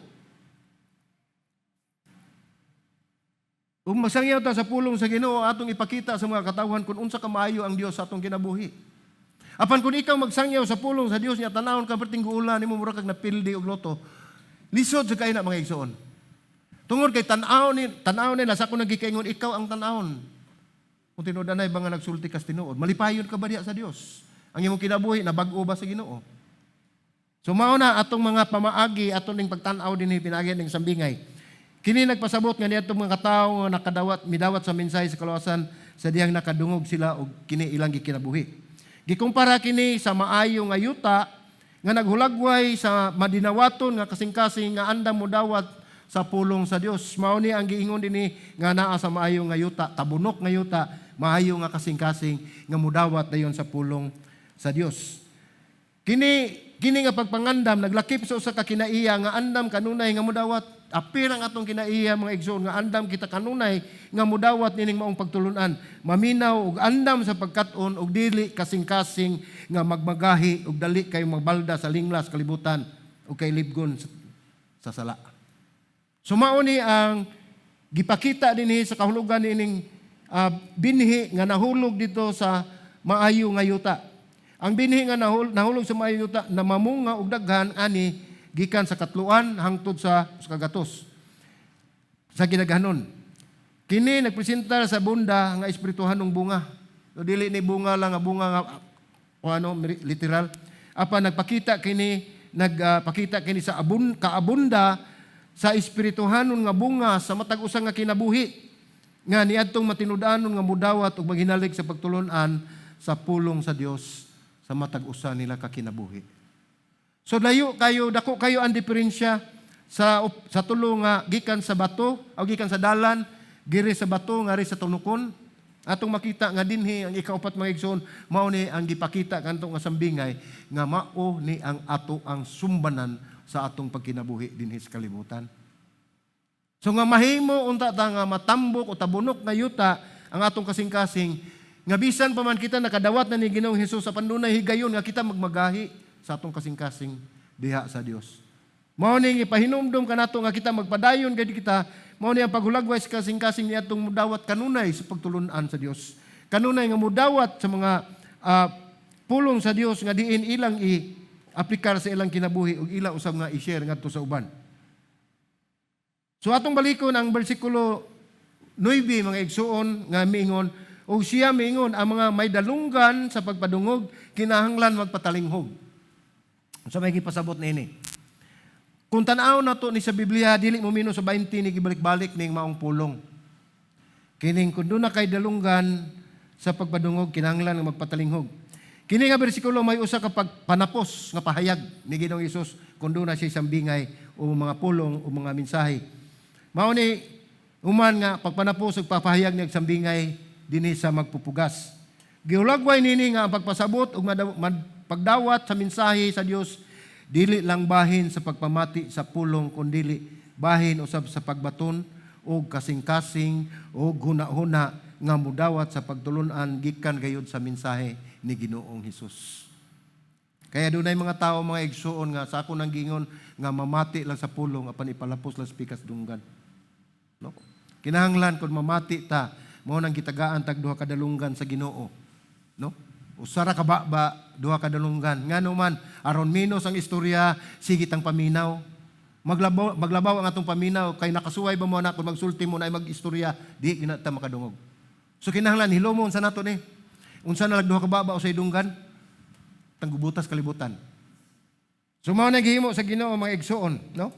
Ug masangyaw ta sa pulong sa Ginoo, atong ipakita sa mga katawhan kung unsa ka maayo ang Dios sa atong kinabuhi. Apan kung ikaw magsangyaw sa pulong sa Dios niya, tanawon ka perting guula nimo, mura kag napildi og lotto. Lisod sa kay na, mga igsoon. Tungod kay tan-aw ni nasa ko nagikaingon, ikaw ang tan-awon. Kung tinuod anay ba nga nagsulti kas tinuod, malipayon ka ba diha sa Dios? Ang imong kinabuhi nabag-o ba sa Ginoo? So mao na atong mga pamaagi, aton ning pagtan-aw dinhi pinaagi ning sambingay. Kini nagpasabot nga niadtong mga katawo nga nakadawat, midawat sa mensahe sa kaluwasan sa dihang nakadungog sila og kini ilang gikinabuhi. Gikumpara kini sa maayo nga yuta nga naghulagway sa madinawaton nga kasing-kasing nga andam modawat sa pulong sa Dios. Mao ni ang giingon dinhi nga naa sa maayo nga yuta, tabunok nga yuta, maayo nga kasing-kasing nga mudawat dayon sa pulong sa Dios. Kini kini nga pagpangandam naglakip sa usa ka kinaiya nga andam kanunay nga mudawat. Apil ang atong kinaiya, mga igsoon, nga andam kita kanunay nga mudawat nining maong pagtulunan. Maminaw ug andam sa pagkat-on ug dili kasing-kasing nga magmagahi ug dali kay magbalda sa linglas kalibutan ug kay libgon sa sala. So mao ni ang gipakita dinhi sa kahulugan nining binhi nga nahulog dito sa maayo nga yuta. Ang binhi nga nahulog sa maayo yuta na mamunga og daghan ani gikan sa katluan hangtod sa kagatos. Sa gidaghanon. Kini nagpresentar sa abunda nga espirituhanong bunga. So, dili ni bunga lang nga bunga nga o ano literal. Apan nagpakita kini sa kaabunda sa espirituhanon nga bunga sa matag usa nga kinabuhi nga niadtong matinud-anon nga mudawat ug maghinalig sa pagtulon-an sa pulong sa Dios sa matag usa nila ka kinabuhi. So layo kayo, dako kayo ang diferensya sa tulo nga gikan sa bato o gikan sa dalan, giri sa bato ngari sa tunukon. Atong makita nga dinhi ang ikaupat, mga igsoon, mao ni ang gipakita kanto nga sambingay nga mao ni ang ato ang sumbanan sa atong pagkinabuhi dinhi sa kalibutan. So nga mahimo unta ta nga matambok o tabunok nga yuta ang atong kasing-kasing nga bisan pa man kita nakadawat na ni Ginoong Hesus, apan dunay higayon nga kita magmagahi sa atong kasing-kasing diha sa Dios. Mao ni ipahinumdom kanato nga kita magpadayon gid kita, mao ni ang paghulagway sa kasing-kasing niadtong mudawat kanunay sa pagtulun-an sa Dios. Kanunay nga mudawat sa mga pulong sa Dios nga diin ilang i-aplikar sa ilang kinabuhi ug ila usab nga i-share ngadto sa uban. So atong balikon ang bersikulo 9, mga igsuon, nga miingon, "Ug siya miingon, ang mga may dalunggan sa pagpadungog kinahanglan magpatalinghog." So may gipasabot niini. Kung tan-aw nato ni sa Biblia, dili mo mino sa 20 ni gibalik-balik ning maong pulong. Kining kung duna kay dalunggan sa pagpadungog, kinahanglan nga magpatalinghog. Kini nga bersikulo may usa ka pagpanapos nga pahayag ni Ginoong Hesus kung duna siya sambingay o mga pulong o mga mensahe. Mao ni human nga pagpanapos ug papahayag niya sambingay dinhi sa magpupugas. Gihulagway nini nga ang pagpasabot ug pagdawat sa mensahe sa Dios dili lang bahin sa pagpamati sa pulong, kundili bahin usab sa pagbaton og kasing-kasing o huna-huna nga mudawat sa pagtulunan gikan gayud sa mensahe ni Ginoong Hesus. Kaya dunay mga tao, mga igsuon, nga sa ako nang gingon nga mamati lang sa pulong apan ipalapos lang sa pikas dunggan. No? Kinahanglan kung mamati ta, mao nang gitagaan tag duha ka dalunggan sa Ginoo. No? Usa ra ka baba, duha ka dalunggan. Ngano man, aron minos ang istorya, sige tang paminaw. Maglabaw, maglabaw ang atong paminaw kay nakasuway ba mo na kung magsulti mo na ay mag-istorya, di gina ta makadungog. So kinahanglan hilomon sa nato ni. Unsa na lang duha ka baba usay dunggan? Tanggubutas kalibutan. So mao na gihimo sa Ginoo, mga igsuon, no?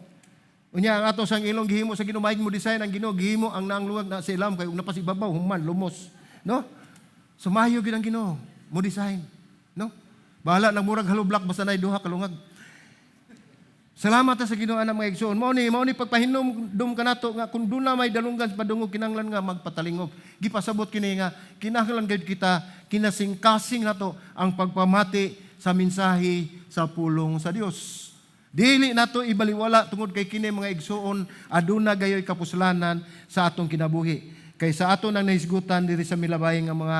Unya ang ato sang ilong gihimo sa Ginoo, maig mo design ang Ginoo, gihimo ang naang lungag na sa ilam kay ug napasibabaw human lumos, no? So maayo gid ang Ginoo mo design, no? Bahala nang murag hollow block, basta nay duha ka lungag. Salamat ta sa Ginoo ana, mga igsuon. Mao ni pagpahinumdum kanato nga kung duna may dalunggan sa padungog, kinahanglan nga magpatalingog. Gipasabot kini nga kinahanglan gayud kita kinasingkasing nato ang pagpamati sa mensahe sa pulong sa Dios. Dili nato ibaliwala tungod kay kini, mga igsuon, aduna gayoy kapuslanan sa atong kinabuhi. Kay sa ato nang nahisgutan diri sa milabay nga mga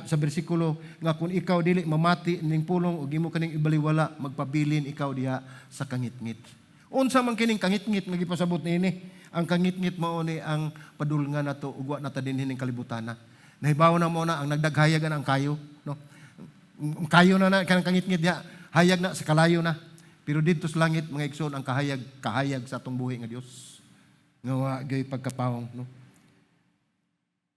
sa bersikulo nga kung ikaw dili mamati ning pulong ug imo kaning ibaliwala, magpabilin ikaw diha sa kangitngit. Unsa man kining kangitngit nga gipasabot niini? Ang kangitngit mao ni ang padulngan nato ug wa na ta dinhi ning kalibutana. Nahibaw na mo na ang nagdaghayag ang kayo, no? Ang kayo na na kanang kangitngit diha, hayag na sa kalayo na. Pero didto sa langit, mga igsoon, ang kahayag, kahayag sa atong buhi nga Dios. Nga wa gay pagkapawong, no?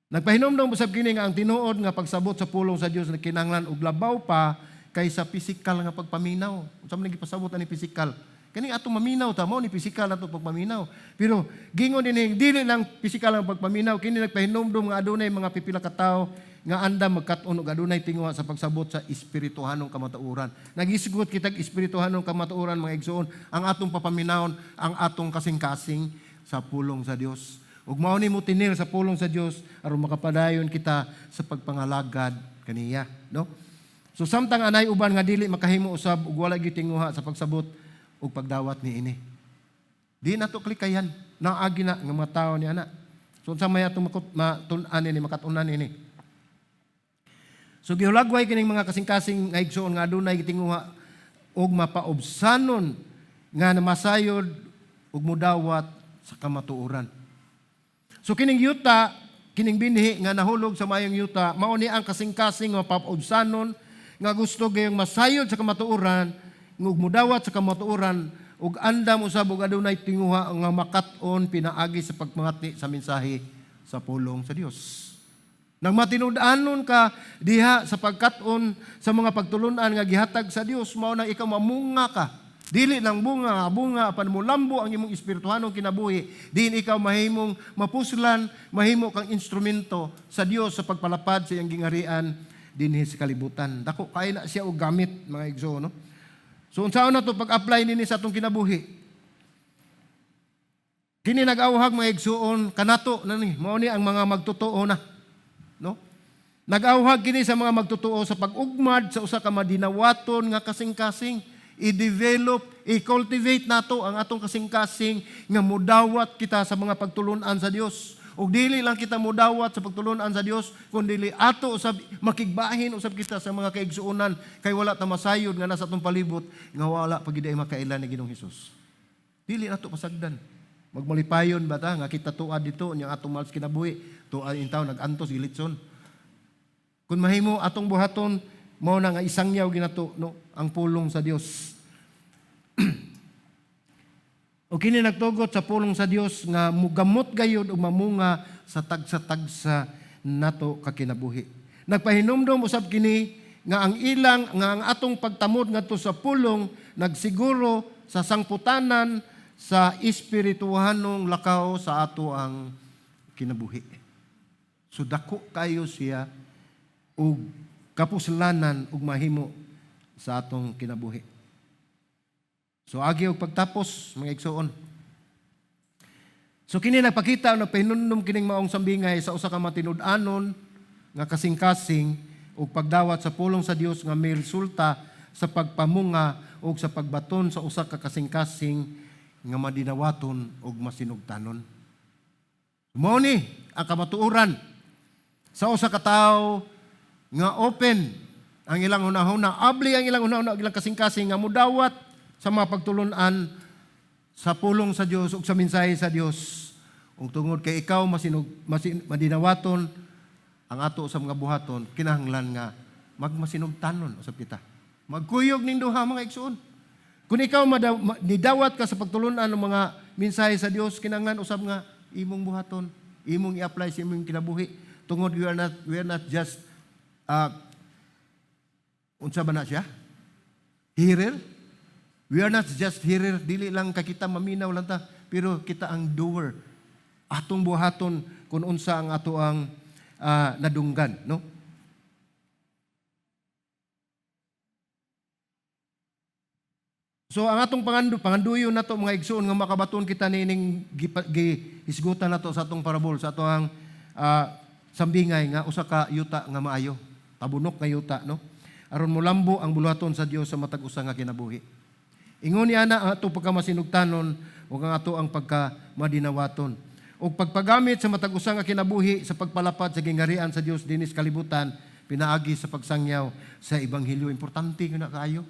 Nagpahinomdom usab kini nga ang tinuod nga pagsabot sa pulong sa Dios na kinahanglan og labaw pa kaysa pisikal nga pagpaminaw. Unsa man gipasabot ani pisikal? Kani atong maminaw ta mo ni pisikal ato pagpaminaw. Pero gingon dinhi, dili lang pisikal ang pagpaminaw, kini nagpahinumdum nga adunay mga pipila ka tawo nga andam magkat-on ug adunay tinguha sa pagsabot sa espirituhanong kamatuoran. Nagisgot kitag espirituhanong kamatuoran, mga igsoon, ang atong papaminawon, ang atong kasing-kasing sa pulong sa Dios. Ug mao ni mo tinil sa pulong sa Dios aron makapadayon kita sa pagpangalagad kaniya, no? So samtang anay uban nga dili makahimo usab ug wala gyud tinguha sa pagsabot ug pagdawat niini. Di nato klikayan, naagi na nga mga tawo ni ana. So unsa may atong matun-an ini, makat-unan ini? So gihulagway kining mga kasing-kasing nga, igsoon, nga adunay gitinguha ug mapaubsanon nga namasayod ug mudawat sa kamatuoran. So kining yuta, kining binhi nga nahulog sa mayong yuta, mao ni ang kasing-kasing nga mapaubsanon nga gusto gayong masayod sa kamatuoran, ug mudawat sa kamatuoran. ug andam usab ug adunay tinguha nga makat-on pinaagi sa pagpamati sa mensahe sa pulong sa Dios. Nang matinud-anon ka diha sa pagkat-on sa mga pagtulunan nga gihatag sa Dios, mao nang ikaw mamunga ka. Dili lang bunga, bunga apan molambo ang imong espirituhanong kinabuhi. Diin ikaw mahimong mapuslan, mahimo kang instrumento sa Dios sa pagpalapad sa iyang gingarian dinhi sa kalibutan. Dako kay na siya og gamit, mga igsoon, no? So unsaon na to pag-apply nini sa atong kinabuhi? Kini nag-awhag, mga igsuon, kanato na ni, mao ni ang mga magtotoo na, no? Nag-awhag kini sa mga magtotoo sa pag-ugmad sa usa ka madinawaton nga kasing-kasing. I-develop, i-cultivate nato ang atong kasing-kasing nga mudawat kita sa mga pagtulunan sa Dios. Ug dili lang kita mudawat sa pagtulunan sa Dios, kundi ato usab makigbahin usab kita sa mga kaigsuonan kay wala ta masayod nga nasa atong palibot nga wala pa gid ay makaila ni Ginoong Hesus. Dili nato pasagdan. Magmalipayon ba ta nga kita tuad dito nya atong mahal sa kinabuhi, tuad intaw nag-antos gilitson? Kung mahimo atong buhaton, mao na nga isangyaw ginato, no, ang pulong sa Dios. O kini nagtugot sa pulong sa Dios nga mugamot gayud ug mamunga sa tagsa-tagsa nato kakinabuhi. Nagpahinumdom usab kini nga ang ilang nga ang atong pagtamod ngadto sa pulong nagsiguro sa sangputanan sa espirituhanong lakaw sa ato ang kinabuhi. So dako kayo siya og kapuslanan ug mahimo sa atong kinabuhi. So agi og pagtapos, mga igsoon. So kini nagpakita, nagpahinumdom kining maong sambingay sa usa ka matinud-anon nga kasing-kasing ug pagdawat sa pulong sa Dios nga may resulta sa pagpamunga ug sa pagbaton sa usa ka kasing-kasing nga madinawaton ug masinugtanon. Mao ni ang kamatuoran sa usa ka tawo nga open ang ilang hunahuna, abli ang ilang hunahuna ug ilang kasing-kasing nga mudawat sa mga pagtulunan sa pulong sa Dios ug sa mensahe sa Dios. Ug tungod kay ikaw masinog masin, madinawaton ang ato sa mga buhaton, kinahanglan nga magmasinugtanon usab kita. Magkuyog ning duha, mga igsoon. Kung ikaw nidawat ka sa pagtulunan ng mga mensahe sa Dios, kinahanglan usab nga imong buhaton, imong i-apply sa imong kinabuhi. Tungod we are not just unsa ba na siya? Hearer? We are not just hearer, dili lang ka kita maminaw lang ta, pero kita ang doer. Atong buhaton kung unsa ang ato ang nadunggan, no? So ang atong panganduyo nato, mga igsoon, nga makabaton kita niining gihisgutan nato sa atong parabol, sa atong sambingay nga usa ka yuta nga maayo, tabunok nga yuta, no? Aron molambo ang buluhaton sa Dios sa matag usa nga kinabuhi. Ingon niya na ang atong pagkamasinugtanon ug ang ato ang pagkamadinawaton. Ug pagpagamit sa matag usa nga kinabuhi sa pagpalapad sa gingharian sa Dios dinis kalibutan pinaagi sa pagsangyaw sa ebanghelyo. Importante gyud na kaayo.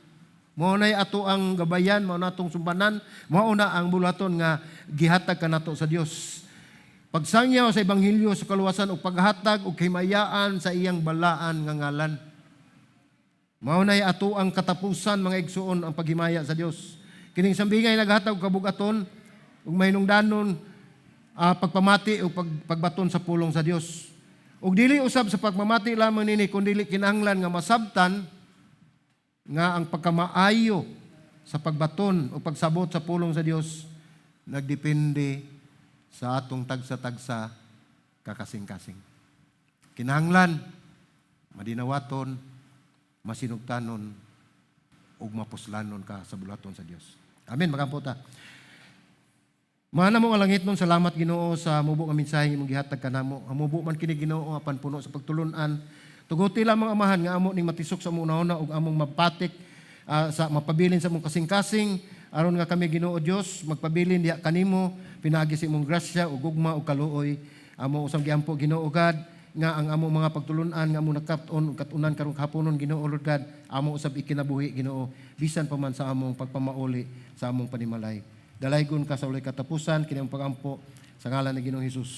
Mao nay ato ang gabayan, mao na atong sumbanan, mao na ang buluhaton nga gihatag kanato sa Dios. Pagsangyaw sa ebanghelyo sa kaluwasan ug paghatag og himayaan sa iyang balaan nga ngalan. Mao nay ato ang katapusan, mga igsuon, ang paghimaya sa Dios. Kining sambingay naghatag og kabugaton ug mahinungdanon pagpamati o pagbaton sa pulong sa Dios. Ug dili usab sa pagmamati lamang nini, kundi kinahanglan nga masabtan nga ang pagkamaayo sa pagbaton o pagsabot sa pulong sa Dios nagdepende sa atong tagsa-tagsa kakasing-kasing. Kinahanglan madinawaton, masinugtanon ug mapuslanon ka sa buluhaton sa Dios. Amen. Magampo ta. Mahal mo nga langit nun, salamat, Ginoo, sa mubo nga mensahe imong gihatag kanamo. Ang mubo man kini, Ginoo, apan puno sa pagtulunan. Tuguti lamang, Amahan, nga amo ning matisok sa among hunahuna ug among mapatik sa mapabilin sa among kasing-kasing aron nga kami, Ginoo Dios, magpabilin diha kanimo pinaagi sa imong grasya ug gugma ug kaluoy. Amo usang giampo, Ginoo God, nga ang among mga pagtulunan nga among nakat-on ug katunan karong haponon, Ginoo Lord God, amo usab ikinabuhi, Ginoo, bisan pa man sa among pagpamauli sa among panimalay. Dalaygon ka sa walay katapusan. Kini ang pagampo sa ngalan ni Ginoong Hesus.